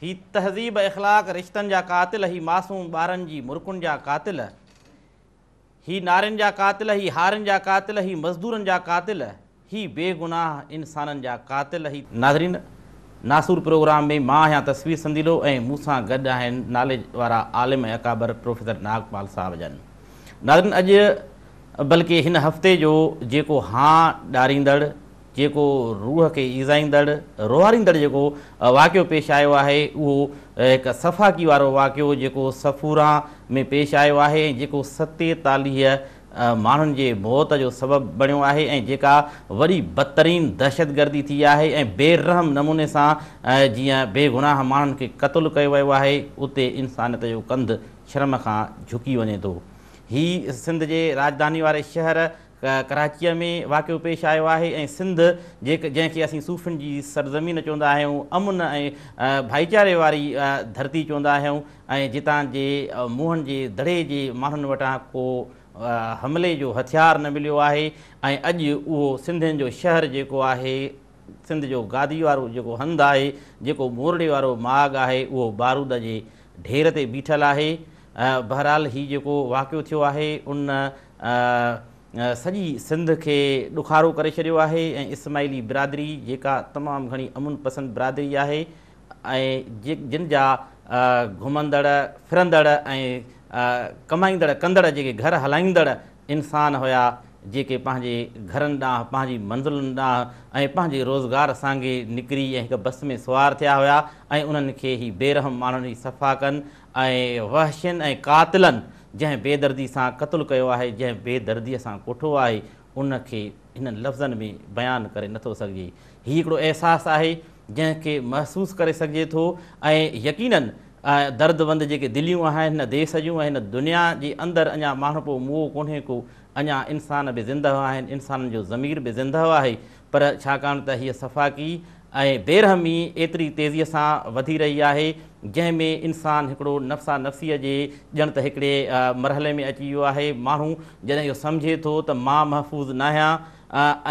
هي تهذيب اخلاق رشتن جا قاتل، هي معصوم ٻارن جي مرڪن جا قاتل، هي نارين جا قاتل، هي هارين جا قاتل، هي مزدورن جا قاتل، هي بيگناهه انسانن جا قاتل، هي. ناظرين ناسور پروگرام ۾ مان آهيان تصوير سنديلو ۽ مون سان گڏ آهن نالي وارا عالم ۽ اڪابر پروفيسر ناگپال صاحب جن. ناظرين اڄ بلڪه هن هفتي جو جيڪو هانء ڏاريندڙ، جيڪو روح کي ايذائيندڙ، روئاريندڙ جيڪو واقعو پيش آيو آهي اهو هڪ سفاڪي وارو واقعو جيڪو صفوران ۾ پيش آيو آهي ۽ جيڪو 47 ماڻهن جي موت جو سبب بڻيو آهي ۽ جيڪا وڏي بدترين دهشتگردي ٿي آهي ۽ بي رحم نموني سان جيئن بي گناهه ماڻهن کي قتل ڪيو ويو آهي اتي انسانيت جو ڪنڌ شرم کان جهڪي وڃي ٿو. هي سنڌ جي راڄڌاني واري شهر ڪراچيء ۾ واقعو پيش آيو آهي ۽ سنڌ جنهن کي اسين صوفين جي سرزمين چوندا آهيون، امن ۽ ڀائيچاري واري ڌرتي چوندا آهيون ۽ جتان جي موهن جي دڙي جي ماڻهن وٽان ڪو حملي جو هٿيار نه مليو آهي ۽ اڄ اهو سنڌين جو شهر جيڪو آهي، سنڌ جو گادي وارو جيڪو هنڌ آهي، جيڪو مورڙي وارو ماڳ آهي، اهو بارود جي ڍير تي بيٺل آهي. بهرحال هي جيڪو واقعو ٿيو آهي ان سڄي سنڌ کي ڏکارو ڪري ڇڏيو آهي ۽ اسماعيلي برادري جيڪا تمام گهڻي امن پسند برادري آهي ۽ جن جا گهمندڙ ڦرندڙ ۽ ڪمائيندڙ ڪندڙ جيڪي گهر هلائيندڙ انسان هيا جيڪي پنهنجي گهرن ڏانهن پنهنجي منزلن ڏانهن ۽ پنهنجي روزگار سانگي نڪري ۽ هڪ بس ۾ سوار ٿيا هيا ۽ انهن کي هي بي رحم ماڻهن هي سفاڪن ۽ وحشين ۽ قاتلن جنهن بي دردي سان قتل ڪيو آهي، جنهن بي درديء سان ڪٺو آهي، ان کي هنن لفظن ۾ بيان ڪري نٿو سگهجي. هي هڪڙو احساس آهي، جنهن کي محسوس ڪري سگهجي ٿو ۽ يقيناً درد وند جيڪي دليون آهن هن ديس جون ۽ هن دنيا جي اندر اڃا ماڻهپو موئو ڪونهي ڪو، اڃا انسان به زندهه آهن، انسانن جو ضمير به زندهه آهي، پر ڇاڪاڻ ته هيء سفاڪي ۽ بي رحمي ايتري تيزيء سان وڌي رهي آهي، جنهن ۾ انسان هڪڙو نفسا نفسيء جي ڄڻ ته هڪڙي مرحلي ۾ اچي ويو آهي. ماڻهو جڏهن اهو سمجهي ٿو ته مان محفوظ ناهيان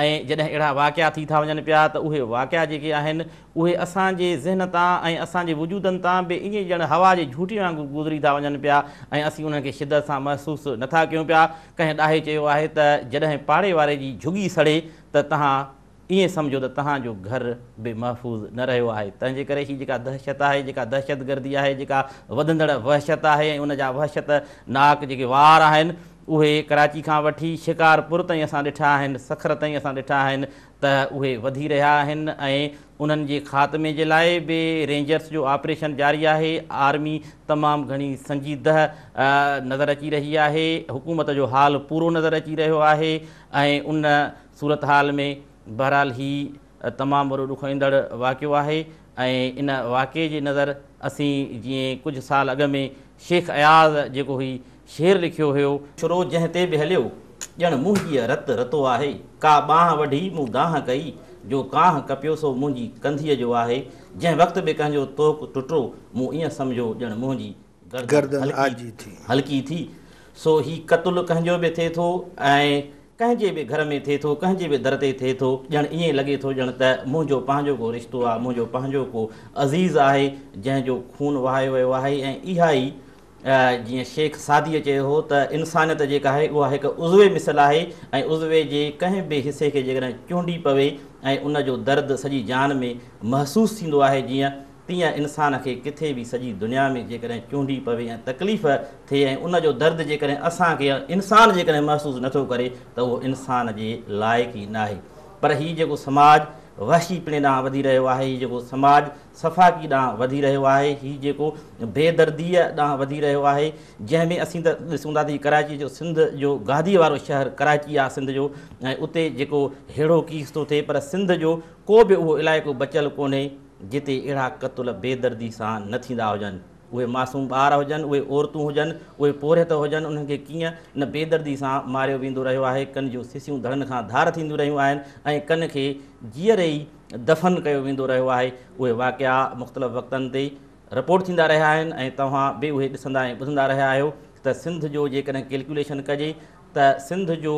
۽ جڏهن اهڙا واقعا ٿي ٿا وڃن پيا ته اهي واقعا جيڪي آهن اهي اسان جي ذهن تان ۽ اسان جي وجودن تان به ائين ڄڻ هوا جي جهوٽي وانگر گذري ٿا وڃن پيا ۽ اسين انهن کي شدت سان محسوس نٿا ڪيون پيا. ڪنهن ڏاهي چيو آهي ته جڏهن پاڙي واري جي جهڳي سڙي ته توهان ائين سمجهو ته توهان جو گهر به محفوظ نه رهيو آهي. تنهن جي ڪري هي جيڪا دهشت آهي، جيڪا دهشتگردي آهي، جيڪا وڌندڙ وحشت آهي ۽ ان جا وحشت ناڪ جيڪي وار آهن، اهي ڪراچي کان وٺي شڪارپور تائين اسان ڏٺا آهن، سکر تائين اسان ڏٺا آهن ته اهي وڌي رهيا آهن ۽ انهن جي خاتمي جي لاء به رينجرز جو آپريشن جاري آهي، آرمي تمام گهڻي سنجيده نظر اچي رهي آهي، حڪومت جو حال پورو نظر اچي رهيو آهي ۽ ان صورتحال ۾ بهرحال هي تمام وڏو ڏکوئيندڙ واقعو آهي ۽ ان واقعي جي نظر اسين جيئن ڪجهه سال اڳ ۾ شيخ اياز جيڪو هي شعر لکيو هيو. ڇرو جنهن تي به هليو، ڄڻ منهنجيء رت رتو آهي. ڪا ٻانهن وڍي مون دانهن ڪئي، جو ڪانهه ڪپيو سو منهنجي ڪنڌيء جو آهي. جنهن وقت به ڪنهن جو طوق ٽٽو، مون ائين سمجهيو ڄڻ منهنجي گردن هلڪي ٿي. سو هي قتل ڪنهن جو به ٿئي ٿو ۽ ڪنهن جي به گهر ۾ ٿئي ٿو، ڪنهن جي به در تي ٿئي ٿو، ڄڻ ائين لڳي ٿو ڄڻ ته منهنجو پنهنجو ڪو رشتو آ، منهنجو پنهنجو ڪو عزيز آهي، جنهن جو خون وهايو ويو آهي ۽ اها ئي جيئن شيخ سعديء چيو هو ته انسانيت جيڪا آهي اها هڪ عضوي مثل آهي ۽ عضوي جي ڪنهن به حصي کي جيڪڏهن چونڊي پوي ۽ ان جو درد سڄي جان ۾ محسوس ٿيندو آهي جيئن تيئن انسان کي ڪٿي به سڄي دنيا ۾ جيڪڏهن چونڊي پوي ۽ تڪليف ٿئي ۽ ان جو درد جيڪڏهن اسان کي انسان جيڪڏهن محسوس نٿو ڪري ته اهو انسان جي لائق ئي ناهي پر هي جيڪو سماج وحشي پڻي ڏانهن وڌي رهيو آهي هي جيڪو سماج سفاڪي ڏانهن وڌي رهيو آهي، هي جيڪو بي درديء ڏانهن وڌي رهيو آهي، جنهن ۾ اسين ته ڏسون ٿا ته هي ڪراچيء جو سنڌ جو گاديء وارو شهر ڪراچي آهي سنڌ جو ۽ اتي جيڪو ههڙو ڪيس ٿو ٿئي پر سنڌ جو ڪو به اهو علائقو بچيل ڪونهي جتي اهڙا قتل بي دردي سان نه ٿيندا هجن. اهي معصوم ٻار هجن، اهي عورتون هجن، اهي پورهيت هجن، انهن کي ڪيئن نه بي دردي سان ماريو ويندو رهيو آهي، ڪن جون سسيون ڌڙن کان ڌار ٿينديون رهيون آهن ۽ ڪن کي جيئري ئي دفن ڪيو ويندو رهيو آهي، اهي واقعا مختلف وقتن تي رپورٽ ٿيندا رهيا آهن ۽ توهان به اهي ڏسندا ۽ ٻڌندا رهيا آهيو ته سنڌ جو جيڪڏهن ڪيلڪيوليشن ڪجي ته سنڌ جو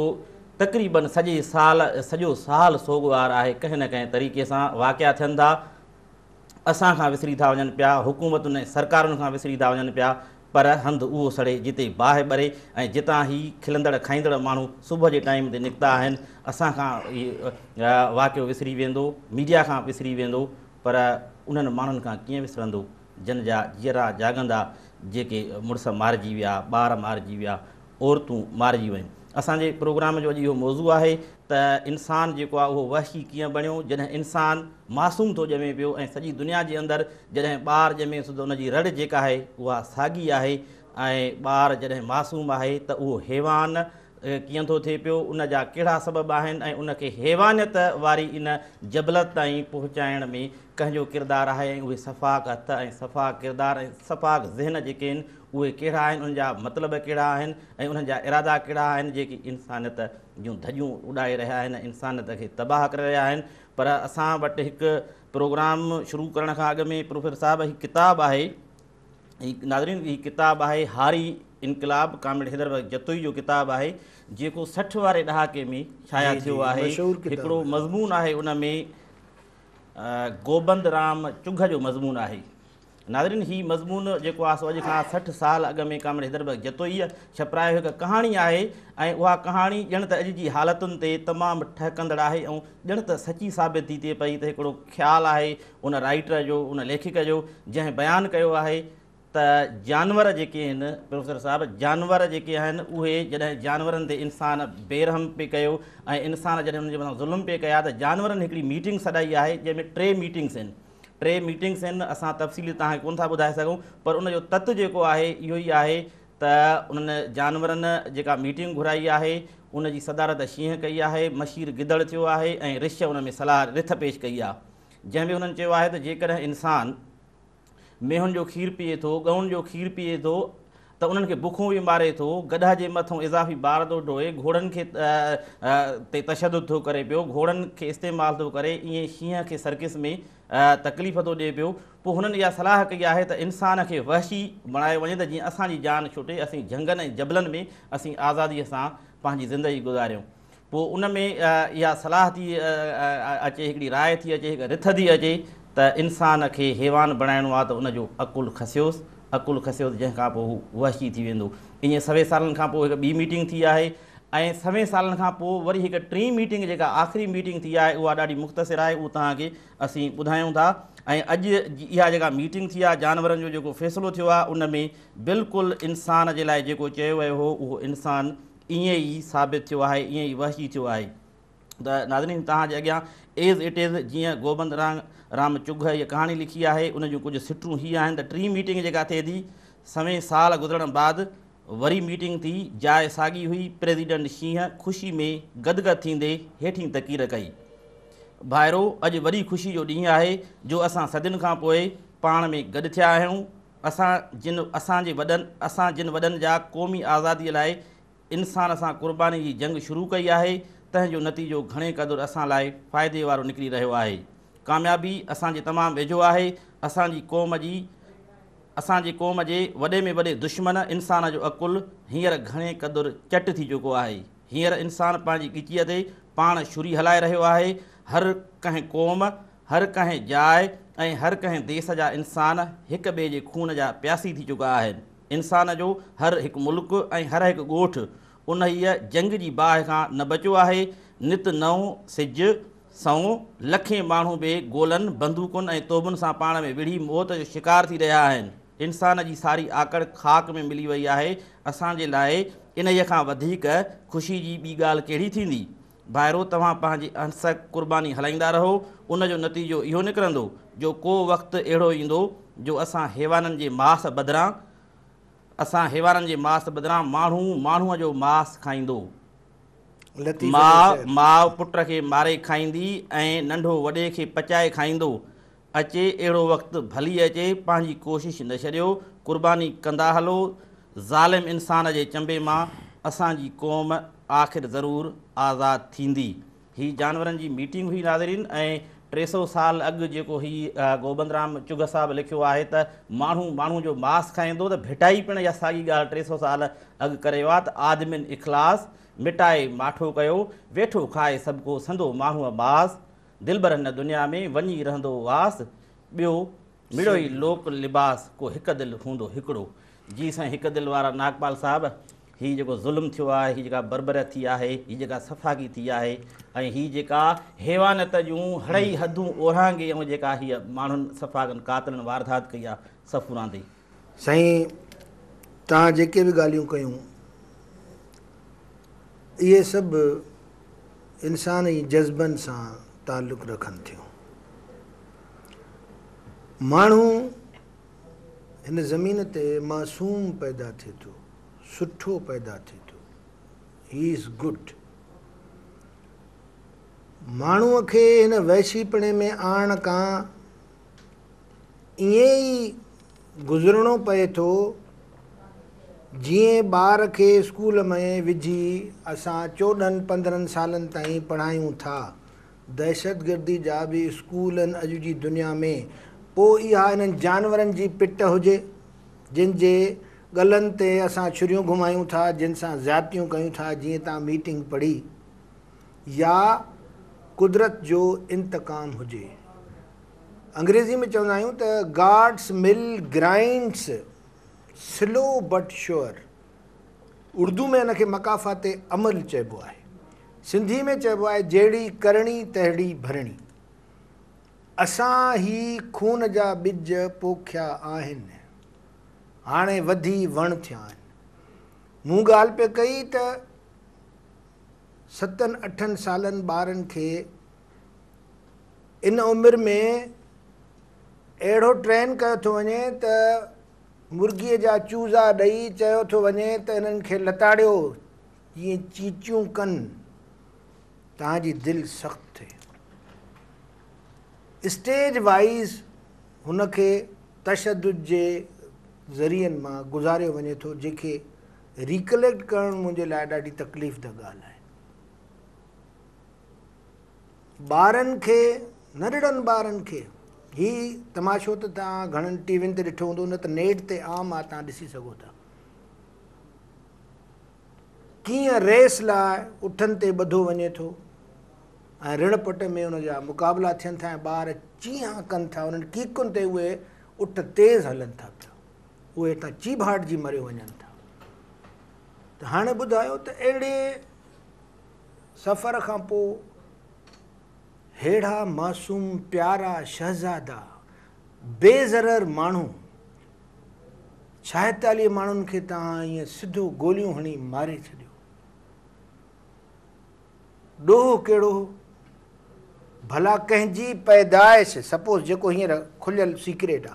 تقريبن سڄي سال سڄو سال سوڳوار آهي ڪنهن نه ڪنهن طريقي سان واقعا ٿين ٿا. اسان کان وسري ٿا وڃن پيا، حڪومتن ۽ سرڪارن کان وسري ٿا وڃن پيا، پر هنڌ اهو سڙي جتي باهه ٻري ۽ جتان هي کلندڙ کائيندڙ ماڻهو صبح جي ٽائيم تي نڪتا آهن. اسان کان هي واقعو وسري ويندو، ميڊيا کان وسري ويندو، پر انهن ماڻهن کان ڪيئن وسرندو جن جا جيئرا جاڳندا جيڪي مڙس مارجي ويا، ٻار مارجي ويا، عورتون مارجي ويون. اسان جي پروگرام جو اڄ اهو موضوع آهي ته انسان جيڪو آهي اهو وحشي ڪيئن بڻيو، جڏهن انسان معصوم ٿو ڄمي پيو ۽ سڄي دنيا جي اندر جڏهن ٻار ڄمي ٿو ته ان جي رڙ جيڪا آهي اها ساڳي آهي ۽ ٻار جڏهن معصوم آهي ته اهو حيوان ڪيئن ٿو ٿئي پيو، ان جا ڪهڙا سبب آهن ۽ ان کي حيوانيت واري ان جبلت تائين پهچائڻ ۾ ڪنهن جو ڪردار آهي ۽ اهي سفاڪ هٿ ۽ سفاڪ ڪردار ۽ سفاڪ ذهن جيڪي آهن اهي ڪهڙا آهن، انهن جا مطلب ڪهڙا آهن ۽ انهن جا ارادا ڪهڙا آهن جيڪي انسانيت جون ڌڄيون اڏائي رهيا آهن ۽ انسانيت کي تباهه ڪري رهيا آهن. پر اسان وٽ هڪ پروگرام شروع ڪرڻ کان اڳ ۾ پروفيسر صاحب هي ڪتاب آهي، هي ناظرين هي ڪتاب آهي هاري انقلاب، ڪامريڊ حيدر بخش جتوئي جو ڪتاب آهي جيڪو 60 واري ڏهاڪي ۾ شايع ٿيو آهي. هڪڙو مضمون آهي ان ۾ گوبند رام چگهه جو مضمون آهي. ناظرين هي مضمون جيڪو آهي سو اڄ کان 60 سال اڳ ۾ ڪامريڊ حيدر بخش جتوئيء ڇپرايو هڪ ڪهاڻي آهي ۽ اها ڪهاڻي ڄڻ ته اڄ جي حالتن تي تمام ٺهڪندڙ آهي ۽ ڄڻ ته سچي ثابت ٿي ٿئي پئي ته هڪڙو خيال آهي ان رائيٽر جو، ان ليکڪ جو، جنهن بيان ڪيو آهي ته جانور جيڪي آهن پروفيسر صاحب جانور جيڪي آهن اهي جڏهن جانورن تي انسان بي رحم پئي ڪيو ۽ انسان جڏهن انهن جي مٿان ظلم پئي ڪيا ته جانورن هڪڙي ميٽنگ سڏائي آهي جنهن ۾ ٽي ميٽنگس آهن، ٽي ميٽنگس آهن، اسان تفصيلي توهان کي ڪونه ٿا ٻڌائي سگهون پر ان جو تت جيڪو آهي اهو ئي آهي ته انهن جانورن جيڪا ميٽنگ گهرائي آهي ان جي صدارت شينهن ڪئي آهي، مشير گدڙ ٿيو آهي ۽ رڇ ان ۾ صلاح رٿ پيش ڪئي آهي جنهن ۾ انهن چيو آهي ته جيڪڏهن انسان مينهن جو کير پيئي ٿو، ڳئون جو کير پيئي ٿو ته انهن کي بکون به ماري ٿو، گڏهه جي مٿئون اضافي بار ٿو ڍوئي، گهوڙن کي تي تشدد ٿو ڪري پيو، گهوڙن کي استعمال ٿو ڪري، ائين شينهن کي سرڪس ۾ تڪليف ٿو ڏئي پيو. پوء هنن اها صلاح ڪئي آهي ته انسان کي وحشي بڻايو وڃي ته جيئن اسان جي جان ڇٽي، اسين جهنگن ۽ جبلن ۾ اسين آزاديء سان پنهنجي زندگي گذاريون. پوء ان ۾ اها صلاح ٿي اچي، هڪڙي راء ٿي اچي، هڪ رٿ ٿي اچي ته انسان کي حيوان بڻائڻو آهي ته ان جو عقل کسيوس، عقل کسيوس جنهن کان پوء هو وحشي ٿي ويندو. ائين سوين سالن کان پوء هڪ ٻي ميٽنگ ٿي آهي ۽ سوين سالن کان پوء وري هڪ ٽين ميٽنگ جيڪا آخري ميٽنگ ٿي آهي اها ڏاڍي مختصر آهي، اهو توهان کي اسين ٻڌايون ٿا. ۽ اڄ جي اها جيڪا ميٽنگ ٿي آهي، جانورن جو جيڪو فيصلو ٿيو آهي ان ۾ بلڪل انسان جي لاء جيڪو چيو ويو هو اهو انسان ائين ئي ثابت ٿيو آهي، ائين ئي وحشي ٿيو آهي. ته ناظرين توهان جي اڳيان ايز it is جيئن گوبند رام چگهه هيء ڪهاڻي لکي آهي ان جون ڪجهه سٽون هي آهن ته ٽين ميٽنگ جيڪا ٿئي ٿي سوين سال گذرڻ بعد وري ميٽنگ ٿي، جاء ساڳي هئي، پريزيڊنٽ شينهن خوشي ۾ گدگد ٿيندي هيٺين تقرير ڪئي. ڀائرو اڄ وڏي خوشي جو ڏينهن آهي جو اسان صدين کان پوء پاڻ ۾ گڏ ٿيا آهيون. اسان جن اسان جي وڏن اسان جن وڏن جا قومي آزاديء لاء انسان سان قرباني جي جنگ شروع ڪئي آهي، تنهن جو نتيجو گهڻي قدر اسان لاء فائدي وارو نڪري رهيو آهي. ڪاميابي اسان جي تمام ويجهو آهي. اسان جي قوم جي اسان جي قوم جي وڏي ۾ وڏي دشمن انسان جو عقل هينئر گهڻي قدر چٽ ٿي چڪو آهي. هينئر انسان پنهنجي ڳچيء تي پاڻ ڇري هلائي رهيو آهي. هر ڪنهن قوم، هر ڪنهن جاء ۽ هر ڪنهن ديس جا انسان هڪ ٻئي جي خون جا پياسي ٿي چڪا آهن. انسان جو هر هڪ ملڪ ۽ هر هڪ ڳوٺ انهيء جنگ جي باهه کان نه بچيو آهي. نت نئون سج، سئون لکين ماڻهو به گولن، بندوقن ۽ توبن سان پاڻ ۾ وڙهي موت جو شڪار ٿي رهيا آهن. انسان جي ساري آڪڙ خاڪ ۾ ملي وئي آهي. اسان جي لاء انهيء کان وڌيڪ خوشي جي ٻي ڳالهه ڪهڙي ٿيندي؟ ڀائرو توهان پنهنجي اهنسڪ قرباني هلائيندا رهو، ان جو نتيجو اهو نڪرندو جو ڪو وقت اهڙو ايندو جو اسان حيوانن جي ماس بدران اسان حيوانن جي ماس بدران ماڻهو ماڻهوء جو ماس کائيندو. ماء ماء پٽ کي ماري کائيندي ۽ ننڍو وڏي کي پچائي کائيندو. اچي اهڙو وقت ڀلي اچي، پنهنجي ڪوشش نه ڇڏيو، قرباني ڪندا هلو، ظالم انسان جي چنبي مان اسان جي قوم آخر ضرور آزاد ٿيندي. هي جانورن جي ميٽنگ هئي ناظرين ۽ 300 سال اڳ جيڪو هي گوبند رام چگهه صاحب لکيو آهي ته ماڻهو ماڻهو جو ماس کائيندو ته ڀٽائي پڻ اها ساڳي ڳالهه 300 سال اڳ ڪري ويو آهي ته آدمين اخلاص مٽائي ماٺو ڪيو، ويٺو کائي سڀڪو سندو ماڻهوء ماس، دلبر هن دنيا ۾ وڃي رهندو واس، ٻيو مڙوئي لوڪ لباس ڪو هڪ دل هوندو هڪڙو. جي سائين هڪ دل وارا ناگپال صاحب هي جيڪو ظلم ٿيو آهي هي جيڪا بربريت ٿي آهي هي جيڪا سفاڪي ٿي آهي ۽ هي جيڪا حيوانيت جون هڙئي حدون اورانگهي ۽ جيڪا هي ماڻهن سفاڪن قاتلن واردات ڪئي آهي صفوران تي. سائين توهان جيڪي به ڳالهيون ڪيون اهي سڀ انسان جي جذبن سان تعلق رکن ٿيون. ماڻهو هن زمين تي معصوم پيدا ٿئي ٿو، سٺو پيدا ٿئي ٿو، He is good. ماڻهوء کي هن وحشيپڻي ۾ آڻڻ کان ائين ئي گذرڻو پئي ٿو جيئن ٻار کي اسڪول ۾ وجهي اسان 14 15 سالن تائين پڙهايون ٿا. دهشتگردي جا به اسڪول آهن اڄ جي دنيا ۾، پوء اها انهن جانورن جي پٽ هجي، جن جي ڳلن تي اسان ڇريون گهمايون ٿا، جن سان زيادتيون ڪيون ٿا، جيئن توهان ميٽنگ پڙهي، يا قدرت جو انتقام هجي. انگريزي ۾ چوندا آهيون ته God's mill grinds slow but sure. Urdu ۾ ان کي مڪافات عمل چئبو آهي. سنڌي ۾ چئبو آهي جهڙي ڪرڻي تهڙي ڀرڻي. اسان هي خون جا ٻج پوکيا آهن، هاڻي وڌي وڻ ٿيا آهن. مون ڳالهه پئي ڪئي ته 7 8 سالن ٻارن کي ان عمر ۾ اهڙو ٽرين ڪيو ٿو وڃي ته مرغيء جا چوزا ڏئي چيو ٿو وڃي ته انهن کي لتاڙيو جيئن چيچيون ڪن، توهان جي دل سخت ٿئي. اسٽيج وائيز هن کي تشدد جي ذريعن مان گذاريو وڃي ٿو، جنهن کي ريڪليڪٽ ڪرڻ منهنجي لاء ڏاڍي تڪليف ده ڳالهه آهي. ٻارن کي، ننڍڙن ٻارن کي، هي تماشو ته توهان گهڻن ٽي وين تي ڏٺو هوندو، نه ته نيٽ تي عام آهي، توهان ڏسي سگهو ٿا. ڪيئن ريس لاء اٺن تي ٻڌو وڃي ٿو ۽ رڻ پٽ ۾ ان جا مقابلا ٿين ٿا ۽ ٻار چيهان ڪن ٿا، انهن ڪيڪن تي اهي اٺ تيز هلن ٿا پيا، اهي هتان چيڀاٽجي مريو وڃن ٿا. ته هاڻي ٻڌايو ته اهڙي سفر کان پوء ههڙا معصوم پيارا شهزادا بي ضرر ماڻهو 46 ماڻهن کي توهان ائين سڌو گوليون هڻي ماري ڇڏيو. ڏوهه ڪهڙو هو؟ ڀلا ڪنهن جي پيدائش، سپوز جيڪو هينئر کليل سيڪريٽ آ،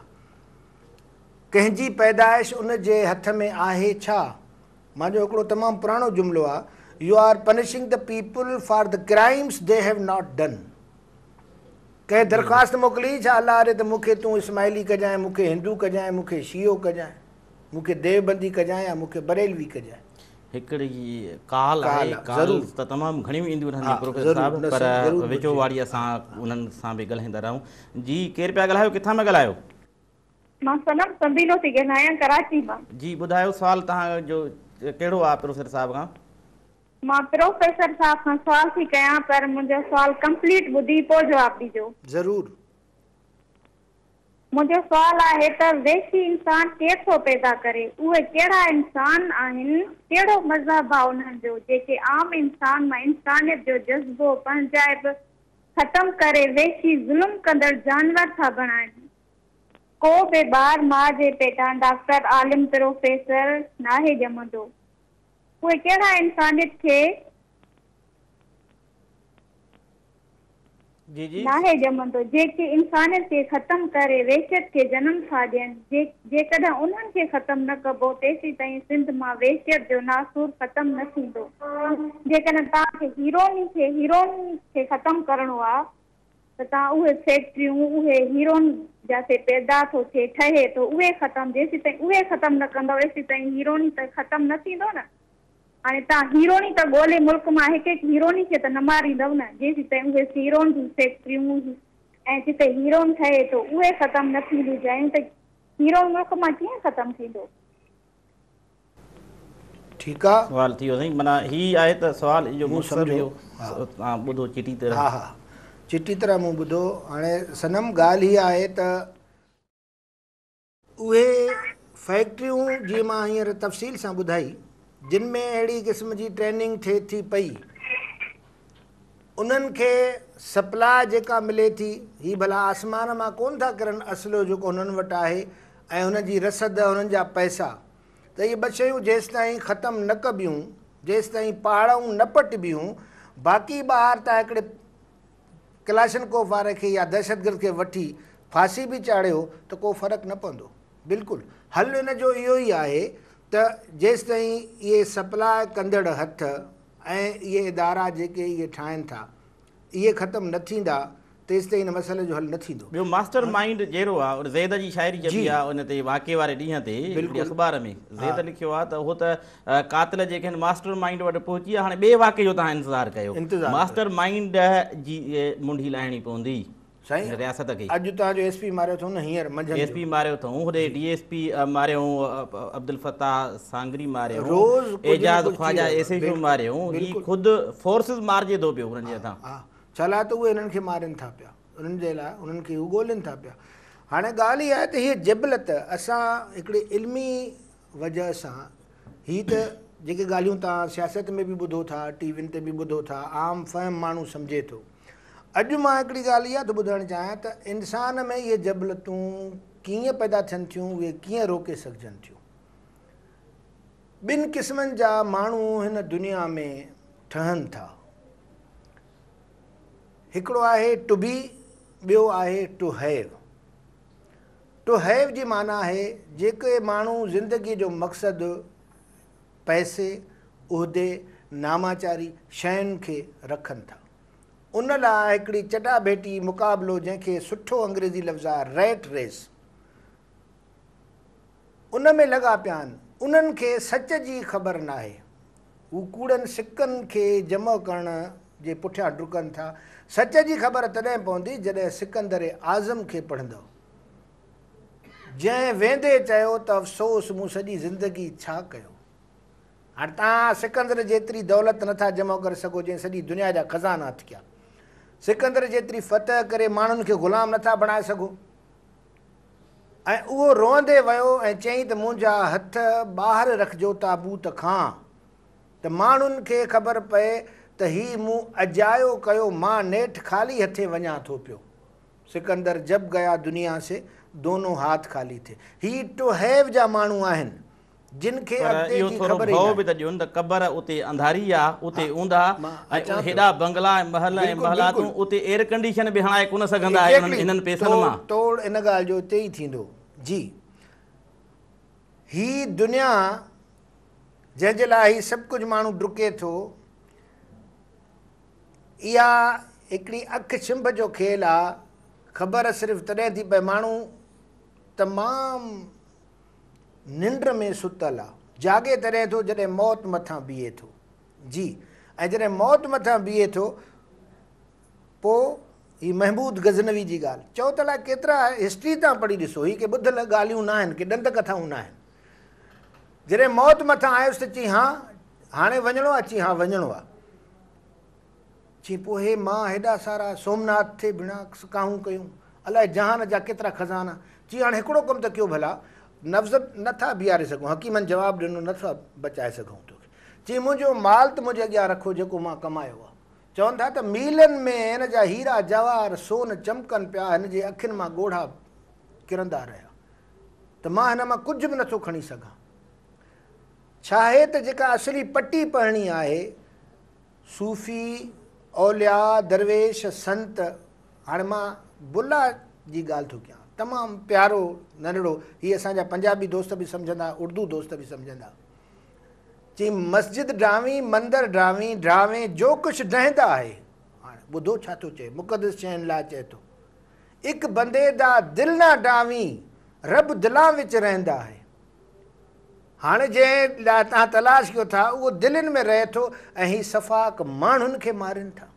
ڪنهن جي پيدائش ان جي هٿ ۾ آهي ڇا؟ منهنجو هڪڙو تمام پراڻو جملو آ، You are punishing the people for the crimes they have not done. ڪنهن درخواست موڪلي ڇا الله ڏي ته مون کي تون اسماعيلي ڪجانء، مون کي هندو ڪجانء، مون کي شيعو ڪجانء، مون کي ديوبندي ڪجانء يا مون کي بريلوي ڪجانء. هڪڙي ڪال آهي، ڪالز ته تمام گهڻيون اينديون رهنديون پروفيسر صاحب، پر وچو واري اسان انهن سان به ڳالهائيندا رهون. جي ڪير پيا ڳالهايو، ڪٿان پيا ڳالهايو؟ مان صنم سنديلو ٿي ڳالهايان ڪراچي مان. جي ٻڌايو سوال توهان جو ڪهڙو آهي پروفيسر صاحب کان. مان پروفيسر صاحب کان سوال ٿي ڪيان پر منهنجو سوال ڪمپليٽ ٻڌي پوء جواب ڏجو. ضرور. منهنجو سوال آهي ته وحشي انسان ڪير ٿو پيدا ڪري؟ اهي ڪهڙا انسان آهن؟ ڪهڙو مذهب آ انهن جو جيڪي عام انسان مان انسانيت جو جذبو، پنهنجائپ ختم ڪري وحشي ظلم ڪندڙ جانور ٿا بڻائن؟ ڪو به ٻار ماء جي پيٽان ڊاڪٽر، عالم، پروفيسر ناهي ڄمندو. اهي ڪهڙا انسانيت کي جي جي. ناهي ڄمندو، جيڪي انسانيت کي ختم ڪري وحشيت کي جنم ٿا ڏين. جيڪڏهن انهن کي ختم نه ڪبو تيسيتائين سنڌ مان وحشيت جو ناسور ختم نه ٿيندو. جيڪڏهن توهان کي هيروئن کي هيروئن کي ختم ڪرڻو آ ته توهان اهي فيڪٽريون اهي هيروئن جاتي پيدا ٿو ٿئي ٺهي ٿو اهي ختم جيسيتائين اهي ختم نه ڪندؤ ايسيتائين هيروئن ته ختم نه ٿيندو نه هاڻي توهان هيروئن ته ڳولي ملڪ مان هڪ هڪ هيروئن کي ته نه ماريندؤ نه جيسيتائين اهي هيروئن جون فيڪٽريون ۽ جتي هيروئن ٺهي ٿو اهي ختم نه ٿينديون جايون ته هيروئن ملڪ مان ڪيئن ختم ٿيندو. ٺيڪ آ. سوال ٿي ويو سائين معنيٰ هي آهي ته سوال جو مقصد اهو توهان ٻڌو چٽي طرح. ها ها چٽي طرح مون ٻڌو. هاڻي صنم ڳالهه هيء آهي ته اهي فيڪٽريون جيئن مان هينئر تفصيل سان ٻڌائي جن ۾ اهڙي قسم جي ٽريننگ ٿئي ٿي پئي انهن کي سپلاء جيڪا ملي ٿي هي ڀلا آسمان مان ڪونه ٿا ڪرن اسلحو جيڪو هنن وٽ آهي ۽ هن جي رسد هنن جا پئسا ته اهي ٻه شيون جيستائين ختم نه ڪبيون جيستائين پاڙون نه پٽبيون باقي ٻاهر تان هڪڙي ڪلاشنڪوف واري کي يا دهشتگرد کي وٺي ڦاسي به چاڙهيو ته ڪو فرق نه پوندو. بلڪل حل ان جو اهو ئي آهي ته جيستائين اهي سپلاء ڪندڙ هٿ ۽ اهي ادارا جيڪي اهي ٺاهن ٿا اهي ختم نه ٿيندا تيستائين ان مسئلي جو حل نه ٿيندو. ٻيو ماسٽر مائينڊ جهڙو آ زيد جي شاعري چئبي آ ان تي واقعي واري ڏينهن تي هڪڙي اخبار ۾ زيد لکيو آ ته اهو ته قاتل جيڪي آهن ماسٽر مائينڊ وٽ پهچي ويا هاڻي ٻئي واقعي جو توهان انتظار ڪيو ماسٽر مائينڊ جي منڍي لاهڻي پوندي سائين رياست کي. اڄ توهان جو ايس پي ماريو اٿئون نه هينئر منجهند جو. ايس پي ماريو اٿئون هوڏي ڊي ايس پي ماريائون عبدالفتاح سانگري ماريائون Ejaz Khawaja S H O ماريائون هي خود فورسز مارجي ٿو پيو هنن جي هٿان. ها ڇا لاء ته اهي هنن کي مارين ٿا پيا انهن جي لاء انهن کي هو ڳولين ٿا پيا هاڻي ڳالهه اها آهي ته هيء جبلت اسان هڪڙي علمي وجهه سان هي ته جيڪي ڳالهيون توهان سياست ۾ به ٻڌو ٿا، ٽي وين تي به ٻڌو ٿا، عام فهم ماڻهو سمجهي ٿو. اڄ مان هڪڙي ڳالهه اها ٿو ٻڌائڻ چاهيان ته انسان ۾ اهي جبلتون ڪيئن پيدا ٿين ٿيون، اهي ڪيئن روڪي سگهجن ٿيون. ٻن قسمن جا ماڻهو هن دنيا ۾ ٺهن ٿا. هڪڙو آهي ٽو بي، ٻيو آهي ٽو have. To have جي معنيٰ آهي جيڪي ماڻهو زندگيء جو مقصد پئسي، عهدي، ناماچاري شين کي رکن ٿا. ان لاء هڪڙي چٽاڀيٽي مقابلو جنهن کي سٺو انگريزي لفظ آهي ريٽ ريس ان ۾ لڳا پيا آهن. انهن کي سچ جي خبر ناهي. هو ڪوڙن سڪن کي جمع ڪرڻ جي پٺيان ڊڪن ٿا. سچ جي خبر تڏهن پوندي جڏهن سڪندر اعظم کي پڙهندؤ. جنهن ويندي چيو ته افسوس مون سڄي زندگي ڇا ڪيو. هاڻ توهان سڪندر جيتري دولت نٿا جمع ڪري سگهو جنهن سڄي دنيا جا خزانا هٿ ڪيا. سڪندر جيتري فتح ڪري ماڻهن کي غلام نٿا بڻائي سگهو. ۽ اهو روئندي ويو ۽ چيائين ته منهنجا هٿ ٻاهر رکجو تابوت کان ته ماڻهن کي خبر پئي ته هي مون اجايو ڪيو مان نيٺ خالي هٿين وڃان ٿو پيو. سڪندر جب گيا دنيا سي دونون هاٿ خالي ٿي. هي ٽو have جا ماڻهو آهن. جن کي پر اڳتي اهو جي ٿورو خبر ئي ڀؤ ناهي. به ته ڏين ته قبر اتي انڌاري آ، اتي اونداهه مان ۽ اچان ٿو. هيڏا بنگلا ۽ محل ۽ بلڪل محلاتون بلڪل. اتي ايئر ڪنڊيشن به هڻائي ڪونه سگهندا انهن ايگزيڪٽلي انهن پئسن توڙ مان. توڙ ان ڳالهه جو اتي ئي ٿيندو. جي هي دنيا جنهن جي لاء هي سڀ ڪجهه ماڻهو ڊڪي ٿو اها هڪڙي اک ڇنڀ جو کيل آ، خبر صرف تڏهن ٿي پئي ماڻهو تمام ننڊ ۾ ستل آ. جاڳي تڏهن ٿو جڏهن موت مٿان بيهي ٿو. جي ۽ جڏهن موت مٿان بيهي ٿو پوء هي محمود غزنوي جي ڳالهه چئو ته الائي ڪيترا هسٽري تان پڙهي ڏسو هي ڪي ٻڌل ڳالهيون ناهن ڪي ڏند ڪٿائون ناهن. جڏهن موت مٿان آيس ته چئي هان هاڻي وڃڻو آ چئي ها وڃڻو آ. چي پوء هي مان هيڏا سارا سومناٿ ٿي ڀيڻا ڪاهون ڪيون، الائي جهان جا ڪيترا خزانا. چي هاڻ هڪڙو ڪم ته ڪيو ڀلا، نبض نه ٿا بيهاري سگهون. حڪيمن جواب ڏنو نه ٿا بچائي سگهون توکي. چي منهنجو مال ته منهنجي اڳيان رکو جيڪو مان ڪمايو آ. چون ٿا ته ميلن ۾ هن جا هيرا جواهر سون چمڪن پيا، هن جي اکين مان ڳوڙها ڪرندا رهيا ته مان هن مان ڪجهه به نه ٿو کڻي سگهان. ڇاهي ته جيڪا اصلي پٽي پڙهڻي آهي، صوفي، اولياء، درويش، سنت، هاڻي مان بلا جي ڳالهه ٿو ڪيان، تمام پيارو ننڍڙو، هي اسان جا پنجابي دوست به سمجهندا، اردو دوست به سمجهندا. چي مسجد ڊاوين، مندر ڊاوين، ڊاوين جو ڪجهه ڊهندا آهي. هاڻي ٻڌو ڇا ٿو چئي، مقدس شين لاء چئي ٿو. اڪ بندي دا دل نا ڊاوين، رب دلان وچ رهندا آهي. هاڻي جنهن لاء توهان تلاش ڪيو ٿا اهو دلين ۾ رهي ٿو ۽ هي سفاڪ ماڻهن کي مارين ٿا.